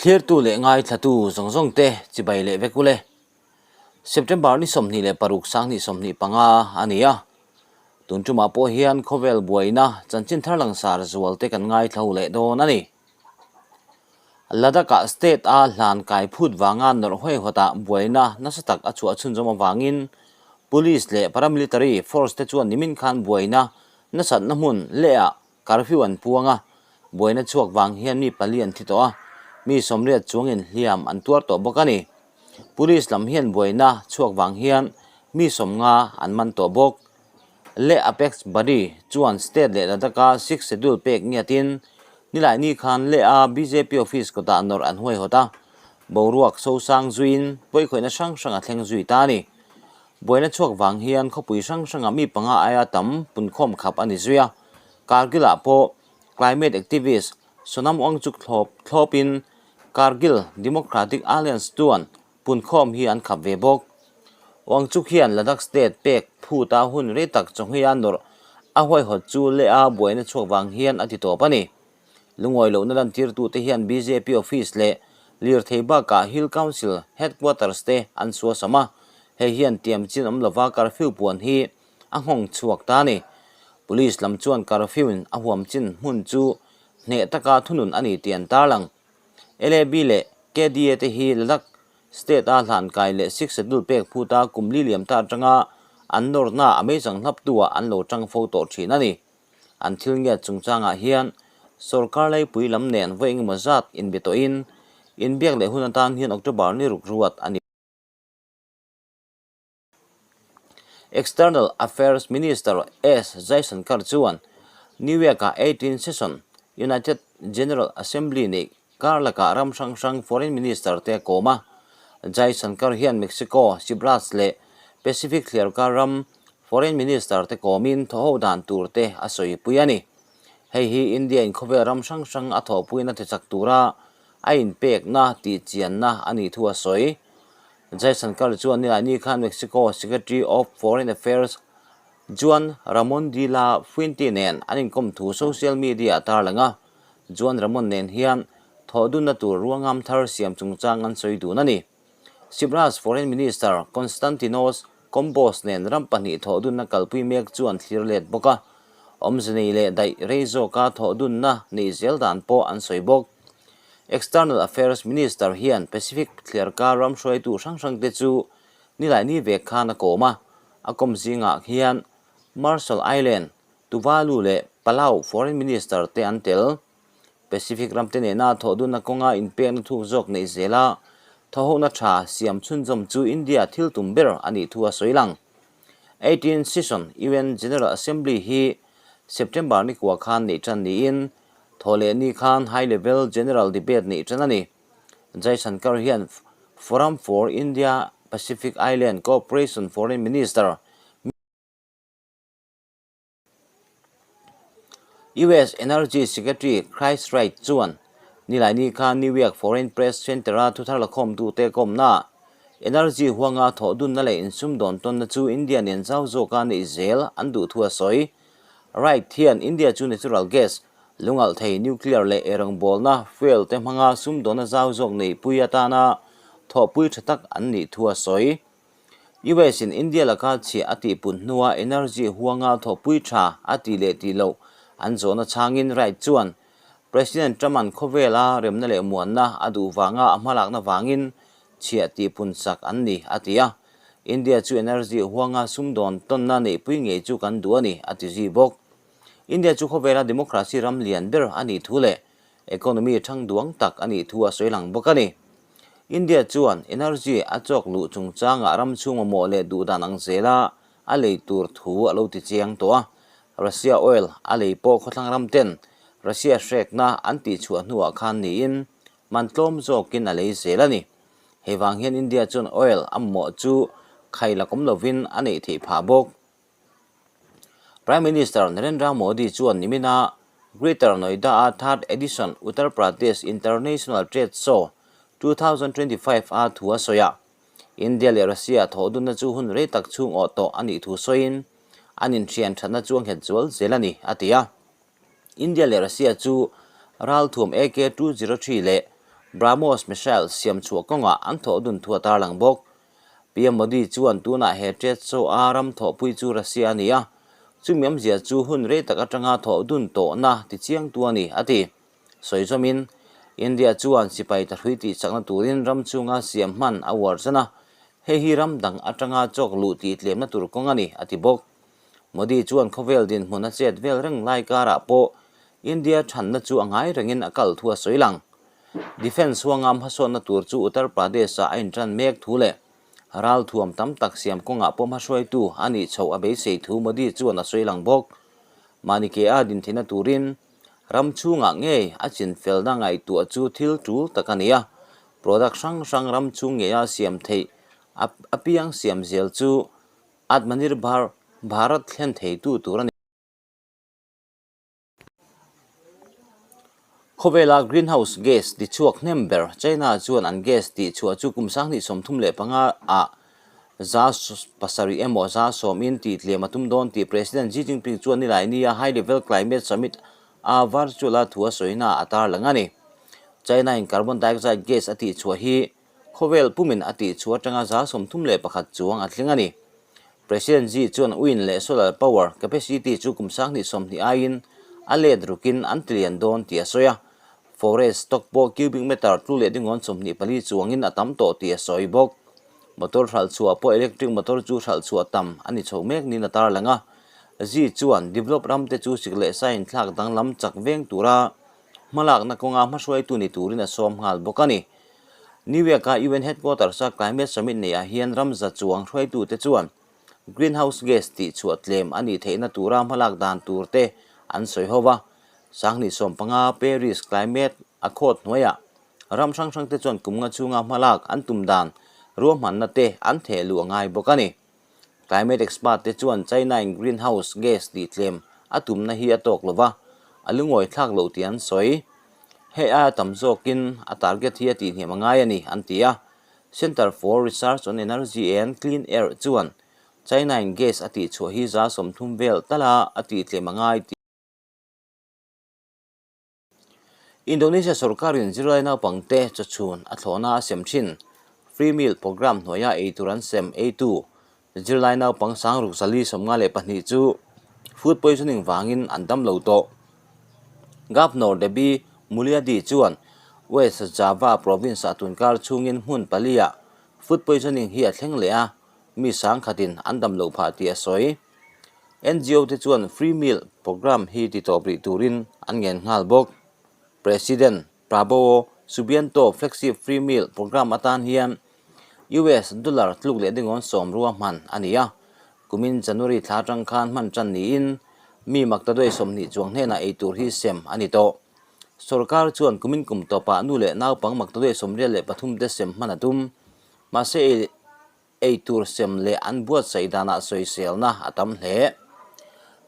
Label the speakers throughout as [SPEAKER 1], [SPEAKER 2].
[SPEAKER 1] Thlirtu leh ngaithlatu zawng zawng te chibai leh vek ule. September ni 26 2025 a ni a. Tun tumah pawh hian khawvel buaina chanchin thar langsar zual te kan ngaithla hu leh dawn a ni. Ladakh-ah state a hlan kai phut vanga nawrh huaihawtah buaina nasa tak a chhuah chhunzawm avangin Police leh paramilitary force te chuan nimin khan buaina nasatna hmun lehah Curfew an puang a, buaina chhuak vang hian mi pali an thi tawh a, mi 80 chuangin hliam an tuar tawh bawk a ni. Police lam hian buaina chhuak vang hian mi 50 an man tawh bawk. Leh Apex Body chuan state leh Ladakh-a Sixth Schedule pek ngiatin Nilaini khan Leh-a bjp office kawtah nawrh an huaihawt a, boruak sosang zuiin pawikhawihna hrang hrang a thleng zui ta a ni. Buaina chhuak vang hian khawpui hrang hrangah mi panga aia tam punkhawm khap a ni zui a. Kargil-ah pawh climate activist Sonam Wangchuk thlawp thlawpin Kargil Democratic Alliance chuan punkhawm hi an khap ve bawk. Wangchuk hian Ladakh state pek phuta hun rei tak chawhngheia nawrh a huaihawt chu leh a buaina chhuak vang hian a ti tawp a ni. Lungawi lohna lantirtute hian bjp office leh lirthei bakah Hill Council headquarters te an suasam a, hei hian tiam chin awm lova curfew puan hi a nghawng chhuak ta a ni. Police lam chuan curfew in a huam chin hmun chu hneh taka thunun a ni tih an tarlang. LAB leh KDA te hi Ladakh state a hlan kai leh Sixth Schedule pek phuta kum li liam ta atanga an nawrna a meizang hlaptu ah an lo tang fo tawh thin a ni. An thil ngiat chungchangah hian sorkar laipui lam nen vawi engemaw zat inbe tawhin inbiak leh hun atan hian October ni ruk ruat a ni. External Affairs Minister S Jaishankar chuan New York-ah 18 session United General Assembly neih kar lakah ram hrang hrang Foreign Minister te a kawm a. Jaishankar hian Mexico, Cyprus leh Pacific thliarkar ram Foreign Minister te kawmin thawhho dan tur te a sawipui a ni. Hei hi India in khawvel ram hrang hrang a thawhpuina tichak tura a inpekna tihchianna a nih thu a sawi. Jaishankar chuan Nilaini khan Mexico Secretary of Foreign Affairs Juan Ramon de la Fuente nen an inkawm thu social media a tarlang a. Juan Ramon nen hian thawhdunna tur ruangam thar siam chungchang an sawi dun a ni. Cyprus Foreign Minister Constantinos Kombos nen ram pahnih thawhdunna kalpui mek chu an thlir let bawk a. Awmze nei leh daih rei zawka thawhdunna neih zel dan pawh an sawi bawk. External Affairs Minister hian Pacific thliarkar ram hruaitu hrang hrangte chu Nilaini vek khan a kawm a, a kawm zingah hian Marshall Island, Tuvalu leh Palau Foreign Minister te an tel. Pacific ramte nena thawhdunna kawnga inpekna thuk zawk neih zela thawhhohna tha siam chhunzawm chu India thil tum ber a nih thu a sawi lang. 18 Session UN General Assembly hi September ni kua khan neih tan niin Thaw leh ni khan High Level General Debate neih tan a ni. Jaishankar hian Forum for India Pacific Island Cooperation Foreign Minister, US Energy Secretary Chris Wright chuan Nilaini khan New York Foreign Press Center-a thuthar lakhawmtute kawmnaah energy huanga thawh dunna leh insumdawn tawnna chu India nen zau zawka neih zel an duh thu a sawi. Wright hian India chu natural gas, lungalh thei, nuclear leh eirawngbawlna, fuel, te hmanga sumdawnna zau zawk neihpui atana thawhpui tha tak an nih thu a sawi. US in India laka chhiah a tihpun hnua energy huanga thawhpui tha a tih leh tih loh an zawhna chhangin Wright chuan President Trump-a'n khawvela remna leh muanna a duh vanga a hmalakna vangin chhiah tihpun sak an ni, a ti a. India chu energy huanga sumdawn tawnna neihpui ngei chu kan duh a ni, a ti zui bawk. India chu khawvela democracy ram lian ber a nih thu leh economy thang duang tak a nih thu a sawi lang bawk a ni. India chuan energy a chawk luh chungchangah ram chhung mamawh leh duhdan ang zela a lei tur thu a lo ti chiang tawh a. Russia oil a lei pawh khawthlang ram ten Russia hrekna an tihchhuah hnuah khan niin man tlawm zawkin a lei zel a ni. Hei vang hian India chuan oil a mamawh chu khai la kawm lovin a neih theih phah bawk. Prime Minister Narendra Modi chuan nimina Greater Noida-a third edition Uttar Pradesh International Trade Show 2025 a thu a sawi a. India leh Russia thawhdunna chu hun rei tak chhung awh tawh a nih thu sawiin an inhrian thatna chu a nghet zual zel a ni, a ti a. India leh Russia chu ralthuam AK-203 leh BrahMos missile siam chhuah kawngah an thawh dun thu a tarlang bawk. PM Modi chuan tunah he trade show a ram thawhpui chu Russia a ni a, chumi awmzia chu hun rei tak atanga thawh dun tawhna tichiangtu a ni, a ti. Sawi zawmin, India chuan sipai tahrui tihchakna turin ram chhunga siam hman a uar zan a, hei hi ram dang atanga chawk luh tih tlemna tur kawng a ni, a ti bawk. Modi chuan khawvel dinhmun a chet vel reng lai karah pawh India thanna chu a ngai rengin a kal thu a sawi lang. Defence huanga hmasawnna tur chu Uttar Pradesh-ah a intan mek thu leh ralthuam tam tak siam kawngah pawh hmahruaitu a nih chhoh a beisei thu Modi chuan a sawi lang bawk. Mahni ke a dinthina turin ram chhungah ngei a chinfelna ngaihtuah chu thil tul tak a ni a, product hrang hrang ram chhung ngeia siam theih apiang siam zel chu Atmanirbhar Bharat thlen theitu tur a ni. Khawvela greenhouse gas tichhuak hnem ber China chuan an gas tihchhuah chu kum 2035 ah 700 emaw 10% in tihtlem a tum dawn tih President Xi Jinping chuan Nilaini a High Level Climate Summit a virtual a thu a sawina a tarlang a ni. China in carbon dioxide gas a tihchhuah hi Khawvel pumin a tih chu atanga 31 chuang a tling a ni. President Xi chuan wind leh solar power capacity chu kum 2020 aiin a let rukin an ti lian dawn tih a sawi a. Forest stock pawh cubic meter tlu leh dingawn 24 chuangin a tam tawh tih a sawi bawk. Motor hralh chhuah pawh electric motor chu hralh chhuah tam a ni chho mek niin a tarlang a. Xi chuan develop ramte chu sik leh sa inthlak danglam chak veng tura hmalakna kawnga hmahruaitu ni turin a sawm nghal bawk a ni. New York-a UN Headquarters-a Climate Summit neihah hian ramza chuang hruaitute chuan greenhouse gas tihchhuah tlem a nih theihna tura hmalak dan turte an sawi ho va. 2015 Paris Climate Accord hnuaiah ram hrang hrangte chuan kum nga chhunga hmalak an tum dan ruahmanna te an theh luh a ngai bawk a ni. Climate expert te chuan China-in greenhouse gas tihtlem a tumna hi a tawk lo va, a lungawi thlak loh tih an sawi. Hei aia tam zawkin a target hi a tihhniam a ngai a ni, an ti a. Centre for Research on Energy and Clean Air chuan China-in gas a tihchhuah hi 30% vel tala a tihtlem a ngai tih. Indonesia sorkarin zirlai naupangte chawchhun a thlawhna a sem thin. Free Meal Programme hnuaia ei tur an sem eitu zirlai naupang 6452 chu food poisoning vangin an dam lo tawh. Governor Debbie Mulyadi chuan West Java province-ah tunkar chhungin hmun paliah food poisoning hi a thleng leh a, mi sangkhatin an dam loh phah tih a sawi. NGO te chuan Free Meal Programme hi ti tawp rih turin an ngen nghal bawk. President Prabowo Subianto Flagship Free Meal Programme atan hian US dollar tluk leh dingawn sawm rua hman a ni a. Kumin January thla atang khan hman tan niin mi maktaduai 20 chuang hnenah ei tur hi sem a ni tawh. Sorkar chuan kumin kum tawpah nu leh naupang maktaduai 83 te sem hman a tum. Mahse ei Ei tur sem leh an buatsaih danah sawiselna a tam hle.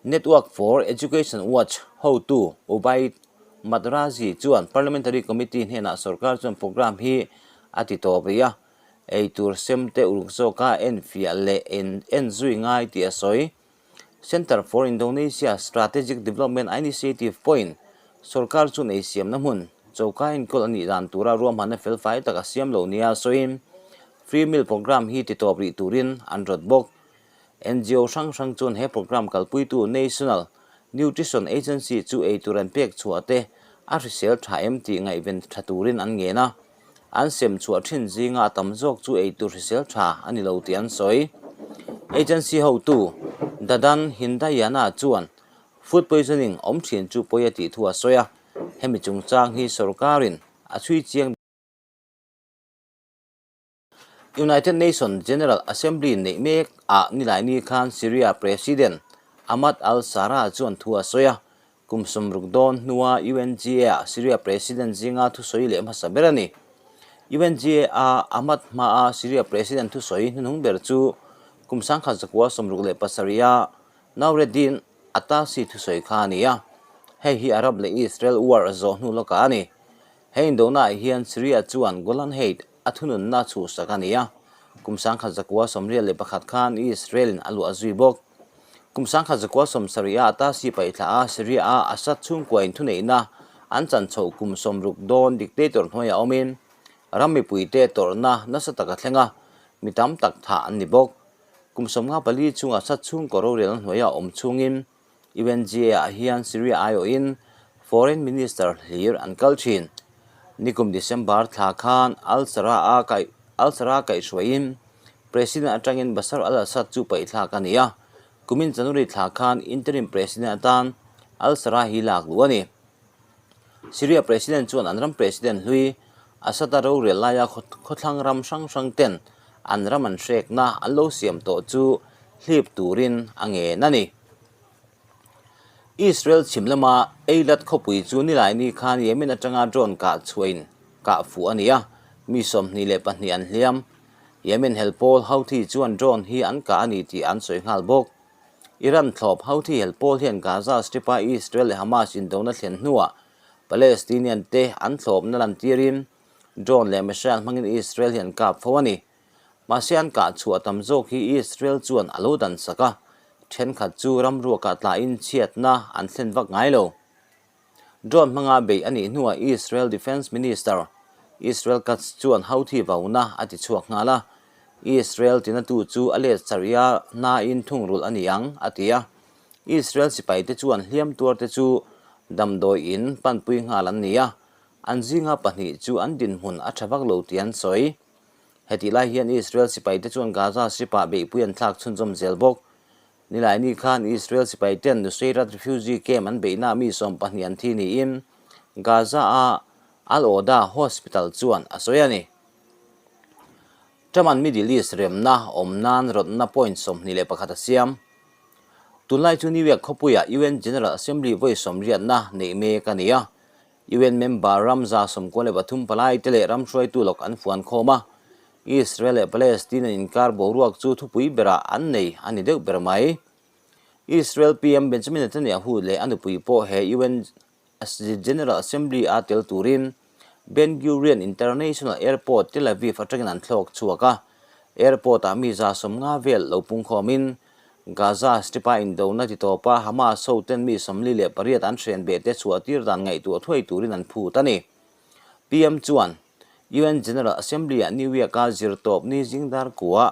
[SPEAKER 1] Network for Education Watch hotu Ubaid Madrazi chuan Parliamentary Committee hnenah sorkar chuan programme hi a ti tawp rih a, ei tur sem te uluk zawka enfiah leh en zui ngai tih a sawi. Centre for Indonesia Strategic Development Initiative pawhin sorkar chuan ei siamna hmun choka enkawl a nih dan tura ruahmanna felfai tak a siam lo nia sawiin Free Meal Programme hi titawp rih turin an rawt bawk. NGO hrang hrang chuan he programme kalpuitu National Nutrition Agency chu ei tur an pek chhuah te a hrisel tha em tih ngaihven tha turin an ngen a. An sem chhuah thin zinga a tam zawk chu ei tur hrisel tha a ni lo tih an sawi. Agency hotu Dadan Hindayana chuan food poisoning awm thin chu pawi a tih thu a sawi a, hemi chungchang hi sorkarin a chhui chiang. United Nations General Assembly neih mek ah Nilaini khan Syria President Ahmad al-Sharaa chuan thu a sawi a, kum 60 dawn hnua UNGA ah Syria President zinga thusawi leh hmasa ber a ni. UNGA a Ahmad hmaa Syria President thusawi hnuhnung ber chu kum 1967 a Noureddine Atassi thusawi kha a ni a, hei hi Arab leh Israel war zawh hnu lawkah a ni. He indona ah hian Syria chuan Golan Heights a thununna chhuhsak a ni a, kum 1981 khan Israel-in a luah zui bawk. Kum 1970 ah Tasi paihthla a Syria-a Assad chhungkuain thuneihna an chan chhoh kum 60 dawn dictator hnuaiah awmin. Ram mipuite tawrhna nasa tak a thleng a, mi tam tak thah an ni bawk. Kum 54 chhunga Assad chhungkaw rorelna hnuaia awm chungin UNGA-ah hian Syria aiawhin Foreign Minister hlir an kal thin. Nikum December thla khan Al-Sharaa kaih Al-Sharaa kaihhruaiin President atangin Bashar al-Assad chu paihthlak a ni a, kumin January thla khan interim President atan Al-Sharaa hi lak luh a ni. Syria President chuan an ram President hlui Assad-a rorel laia khawthlang ram hrang hrang ten an ram an hrekna an lo siam tawh chu hlip turin a ngen a ni. Israel chhim lama Eilat khawpui chu Nilaini khan Yemen atanga drone kah chhuahin kah fuh a ni a, mi 22 an hliam. Yemen hel pawl Houthi chuan drone hi an kah a ni tih an sawi nghal bawk. Iran thlawp Houthi hel pawl hian Gaza Strip-a Israel leh Hamas indona thlen hnuah Palestinian te an thlawpna lantirin drone leh missile hmangin Israel hi an kap fo a ni. Mahse an kah chhuah tam zawk hi Israel chuan a lo dan sak a, thenkhat chu ram ruakah tlahin chhiatna an thlen vak ngai lo. Drone hmanga beih a nih hnuah Israel Defence Minister Israel Katz chuan Houthi vauna a ti chhuak nghal a, Israel tinatu chu a let sarih nain thungrulh a ni ang, a ti a. Israel sipaite chuan hliam tuarte chu damdawi in panpui nghal an ni a, an zinga pahnih chu an dinhmun a tha vak lo tih an sawi. Hetih lai hian Israel sipaite chuan Gaza Strip-ah beihpui an thlak chhunzawm zel bawk. Nilaini khan Israel sipaiten Nuseirat refugee camp an beihna mi 12 an thi niin Gaza-a Al-Awda Hospital chuan a sawi a ni. Trump-a'n Middle East remna awm nan rawtna point 21 a siam. Tunlai chu New York khawpuiah UN General Assembly vawi sawmriatna neih mek a ni a. UN member ram 93 palai te leh ram hruaitu lawk an fuan khawm a, Israel leh Palestine an inkar boruak chu thupui berah an nei a ni deuh ber mai. Israel PM Benjamin Netanyahu leh a nupui pawh he UN General Assembly a tel turin Ben Gurion International Airport, Tel Aviv atangin an thlawk chhuak a, airport-ah mi 150 vel lo pungkhawmin Gaza Strip-a indona ti tawpa Hamas hoten mi 48 an hren beh te chhuah tir dan ngaihtuah thuai turin an phut a ni. PM chuan UN General Assembly-ah New York-a zirtawp ni zingdar kua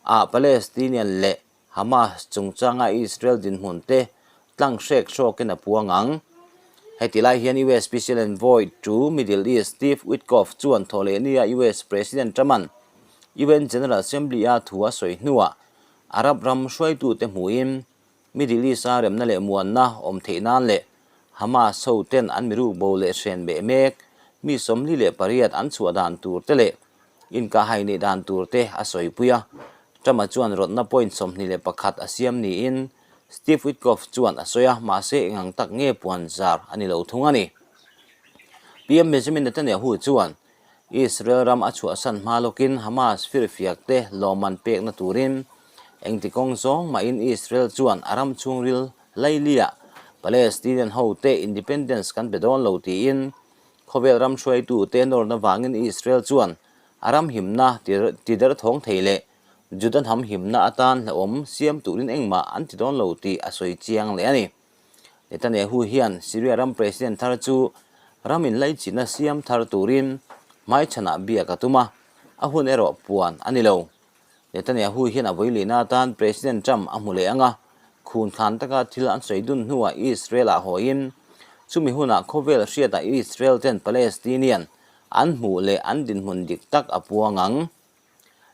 [SPEAKER 1] ah Palestinian leh Hamas chungchanga Israel dinhmun te tlang hrek hrawkin a puang ang. Heti lai hian US Special Envoy to Middle East Steve Witkoff chuan thawhlehnia US President Trump-a'n UN General Assembly-a thu a sawi hnuah Arab ram hruaitute hmuhin Middle East-a remna leh muanna awm theih nan leh Hamas hoten an miruk bo leh hren beh mek mi 48 an chhuah dan tur te leh inkahhai neih dan tur te a sawipui a. Trump-a chuan rawtna point 21 a siam niin Steve Witkoff chuan a sawi a, mahse eng ang tak nge puan zar a ni lo thung a ni. PM Benjamin Netanyahu chuan Israel ram a chhuahsan hma lawkin Hamas firfiak te lawmman pekna turin engti kawng zawng mahin Israel chuan a ram chhungril lailiah Palestinian hote independence kan pe dawn lo tiin khawvel ram hruaitu te nawrna vangin Israel chuan a ram himna tider thawng thei leh Juda hnam himna atan hlauhawm siam turin engmah an ti dawn lo tih a sawi chiang leh a ni. Netanyahu hian Syria ram president thar chu ram inlaichinna siam thar turin hmaichhanah biak a tum a, a hun erawh puan a ni lo. Netanyahu hian a vawilihna atan President Trump a hmu leh ang a, khun thlan taka thil an sawi dun hnuah Israel-ah hawiin chumi hunah khawvel hriatah Israel ten Palestinian an hmuh leh an dinhmun dik tak a puang ang.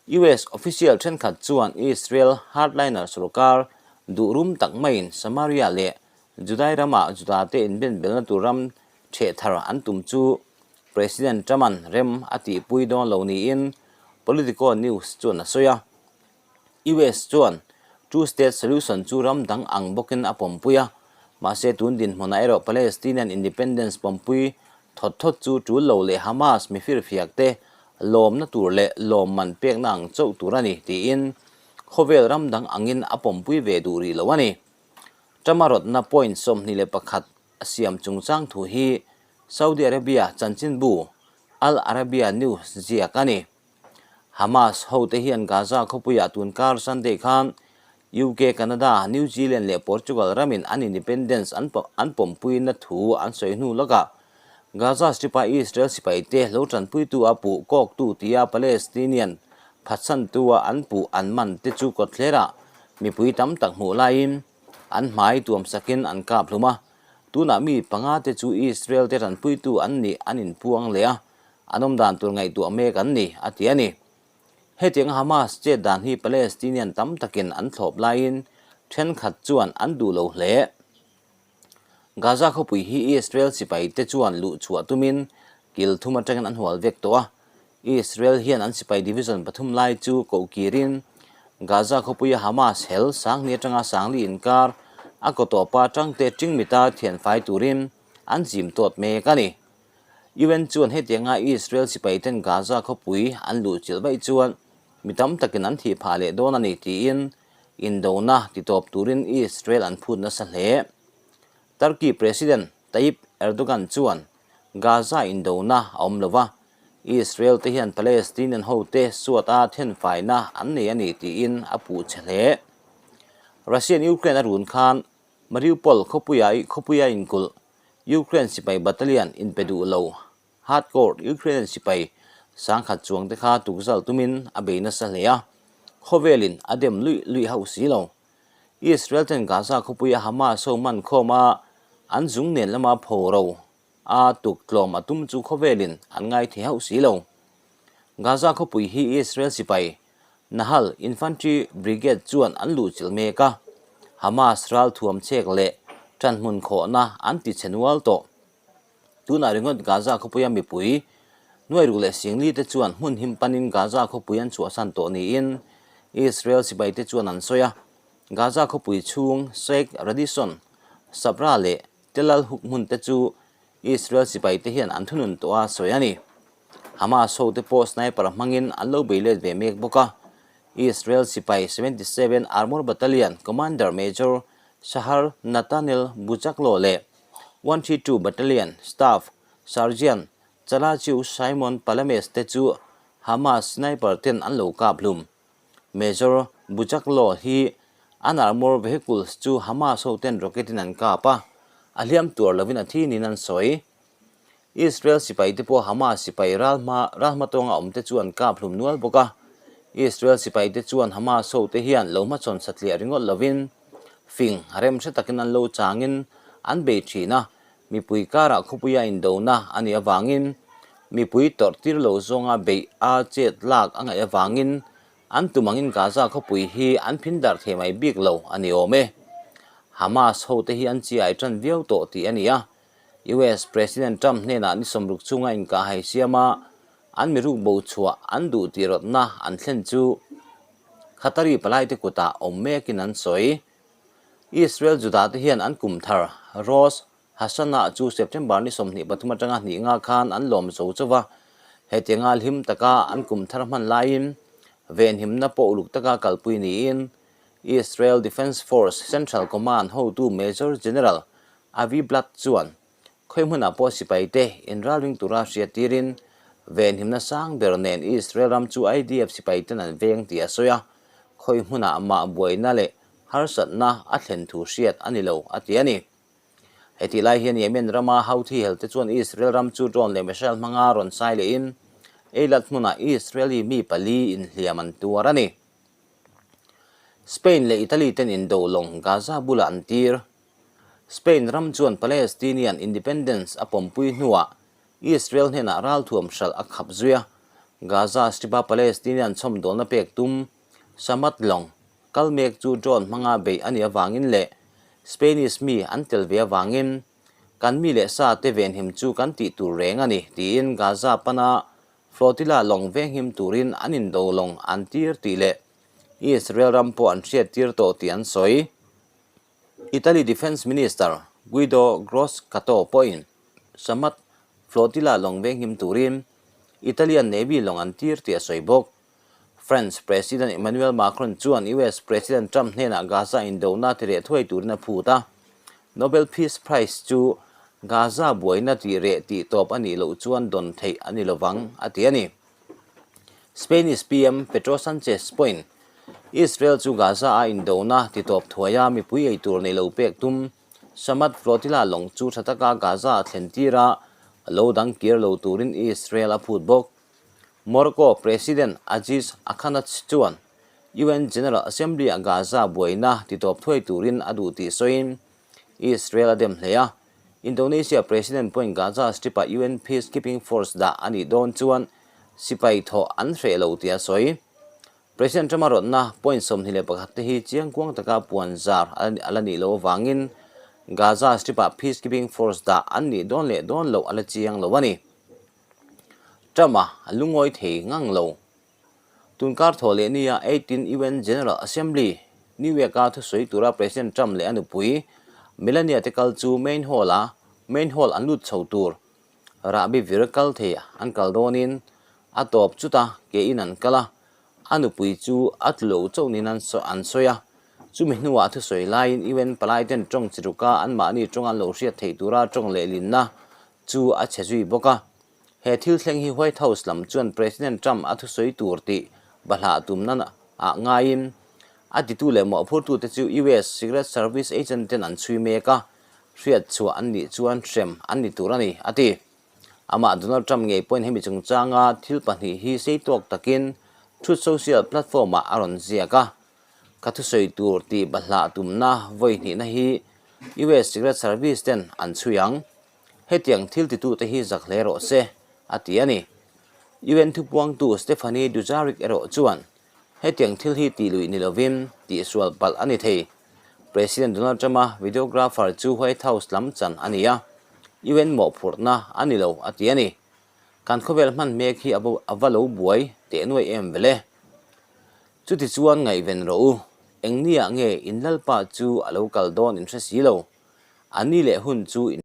[SPEAKER 1] US official thenkhat chuan Israel hardliner sorkar duh rum tak maiin Samaria leh Judai ramah Judate inbenbelna tur ram theh thar an tum chu President Trump-a'n rem a tihpui dawn lo niin Politico News chuan a sawi a. US chuan two-state solution chu ram dang ang bawkin a pawmpui a, mahse tun dinhmunah erawh Palestinian independence pawmpui thawt thawt chu tul lo leh Hamas mifirfiak te lawmna tur leh lawmman pekna ang chauh tur a ni tiin khawvel ram dang angin a pawmpui ve duh rih lo a ni. Trump-a rawtna point 21 a siam chungchang thu hi Saudi Arabia chanchinbu Al Arabiya News ziak a ni. Hamas hote hian Gaza khawpuiah tun kar Sunday khan UK, Canada, New Zealand leh Portugal ramin an independence an an pawmpuina thu an sawi hnu lawkah Gaza Strip-a Israel sipaite lo tanpuitu a puh kawktu tia Palestinian phatsantua an puh an man te chu kawtthlerah mipui tam tak hmuh laiin an hmai tuam sakin an kap hlum a. Tunah mi panga te chu Israel te tanpuitu an nih an inpuang leh a, an awm dan tur ngaihtuah mek an ni, a ti a ni. Hetiang Hamas chet dan hi Palestinian tam takin an thlawp laiin thenkhat chuan an duh lo hle. Gaza khawpui hi Israel sipaite chuan luh chhuah tumin kil thum atangin an hual vek tawh a. Israel hian an sipai division pathum lai chu koh kirin Gaza khawpuia Hamas hel Sangni atanga Sangli inkar a kaw tawpa tangte tingmita thianfai turin an zim tawt mek a ni. UN chuan hetianga Israel sipaiten Gaza khawpui an luh chilh vaih chuan mi tam takin an thih phah leh dawn a ni tiin Indona titawp turin Israel an phut nasa hle. Turkey President Tayyip Erdogan chuan Gaza indona a awm lo va, Israel te hian Palestinian hote suat a thenfaina an nei a ni tiin a puh che hle. Russian Ukraine a run khan Mariupol khawpuia inkulh Ukraine sipai battalion inpe duh lo Hardcore Ukrainian sipai sangkhat chuang te kha tukzal tumin a bei nasa hle a, khawvelin a dem luih luih hauh si lo. Israel ten Gaza khawpuia Hamas ho man khawm a, an zung nen lama pho ro a tuk tlawm a tum chu khawvelin an ngai thei hauh si lo. Gaza khawpui hi Israel sipai Nahal Infantry Brigade chuan an luhchilh mek a, Hamas ralthuam chek leh ṭanhmun khawhna an ti chhe nual tawh. Tunah ringawt Gaza khawpuia mipui nuairuk leh singli te chuan hmun him panin Gaza khawpui an chhuahsan tawh niin Israel sipaite chuan an sawi a. Gaza khawpui chhung Sheikh Radisson, Sabra leh Tel Al Huk hmun te chu Israel sipaite hian an thunun tawh a sawi a ni. Hamas hote pawh sniper hmangin an lo bei let ve mek bawk a. Israel sipai 77 Armour Battalion Commander Major Shahar Natanel Buchaklo leh 132 Battalion Staff Sergeant Chalachiu Simon Palames te chu Hamas sniper ten an lo kap hlum. Major Buchaklo hi an armour vehicles chu Hamas ho ten rocket in an kap a, a hliam tuar lovin a thi niin an sawi. Israel sipai te pawh Hamas sipai ralhma ralhma tawnga awm te chu an kap hlum nual bawk a. Israel sipai te chuan Hamas ho te hian lo hmachhawn satliah ringawt lovin fing rem hre takin an lo changin an bei thin a, mipui karah khawpuia indona a nih avangin mipui tawrh tir lo zawnga beih a chet lak a ngaih avangin an tum angin Gaza khawpui hi an phin darh thei mai bik lo a ni awm e. Hamas hote hi an chiai tan viau tawh tih a ni a, US President Trump hnenah ni sawmruk chunga inkahhai siama an miruk bo chhuah an duh tih rawtna an thlen chu Qatari palaite kutah awm mekin an sawi. Israel Judah te hian an kum thar, Rosh Hashanah chu September ni 23 atanga hnih nga khan an lawm zo chauh va. Hetianga hlim taka an kum thar hman laiin venhimna pawh uluk taka kalpui niin Israel Defence Force Central Command hotu Major General Avi Blatt chuan Khawi hmunah pawh sipaite inralring tura hriattirin venhimna sang ber nen Israel ram chu IDF sipaiten an veng tih a sawi a, khawi hmunah mah buaina leh harsatna a thlen thu hriat a ni lo, a ti a ni. Hetih lai hian Yemen rama Houthi helte chuan Israel ram chu drone leh missile hmanga rawn sai lehin Eilat hmunah Israeli mi pali inhliam an tuar a ni. Spain leh Italy ten indo lawng Gaza bulah an tir. Spain ram chuan Palestinian independence a pawmpui hnuah Israel hnenah ralthuam hralh a khap zui a, Gaza Strip-a Palestinian chhawmdawlna pek tum Samad lawng kal mek chu drone hmanga beih a nih avangin leh Spanish mi an tel ve avangin kan mi leh sa te venhim chu kan tih tur reng a ni tiin Gaza pana flotilla lawng venghim turin an indo lawng an tir tih leh Israel ram pawh an hriattir tawh tih an sawi. Italy Defence Minister Guido Groscato pawhin Samad Flotilla lawng venghim turin Italian Navy lawng an tir tih a sawi bawk. French President Emmanuel Macron chuan US President Trump hnenah Gaza indona ti reh thuai turin a phut a, Nobel Peace Prize chu Gaza buaina tih reh tih tawp a nih loh chuan dawn theih a ni lovang, a ti a ni. Spanish PM Pedro Sanchez pawhin Israel chu Gaza-a indona titawp thuaia mipui ei tur nei lo pek tum Samad Flotilla lawng chu tha taka Gaza-a thlen tir a, Lo dang kir lo turin Israel a phut bawk. Morocco President Aziz Akhannouch chuan UN General Assembly-ah Gaza buaina titawp thuai turin a duh tih sawiin Israel a dem hle a. Indonesia President pawhin Gaza Strip-ah UN Peacekeeping Force dah a nih dawn chuan sipai thawh an hreh lo tih a sawi. President Trump-a rawtna point 21 te hi chiangkuang taka puan zar a la nih loh avangin Gaza Strip-ah Peacekeeping Force dah an nih dawn leh dawn loh a la chiang lo a ni. Trump-a a lungawi thei ngang lo. Tunkar thawh leh nia 18 UN General Assembly, New York-a thusawi tura President Trump leh a nupui Melania te kal chu main hall-a main hall an lut chho tur rahbi vir kal thei an kal dawnin a tawp chuta ke in an kal a, a nupui chu a tlu lo chauh niin an sawi a. Chumi hnuah thusawi laiin UN palaiten tawng chi ruka anmahni tawng an lo hriat theih tura tawng lehlinna chu a chhe zui bawk a. He thil thleng hi White House lam chuan President Trump a thusawi tur tih bahlah tumna ah ngaiin a titu leh mawhphurtute chu US Secret Service agent ten an chhui mek a, hriat chhuah an nih chuan hrem an ni tur a ni, a ti. Amah Donald Trump ngei pawhin hemi chungchanga thil pahnih hi sei tawk takin Truth Social platform ah a rawn ziak a. Ka thusawi tur tih bahlah tumna vawi hnihna hi US Secret Service ten an chhui ang. Hetiang thil titute hi zak hle rawh se, a ti a ni. UN thupuangtu Stephanie Dujarric erawh chuan, Hetiang thil hi tih luih ni lovin tihsual palh a ni thei. President Donald Trump-a videographer chu White House lam chan a ni a, UN mawhphurhna a ni lo, a ti a ni. Kan khawvel hman mek hi a va lo buai teh nuai em vele. Chutichuan ngaihven rawh u, eng niah nge in Lalpa chu a lo kal dawn in hre si lo. A ni leh hun chu in.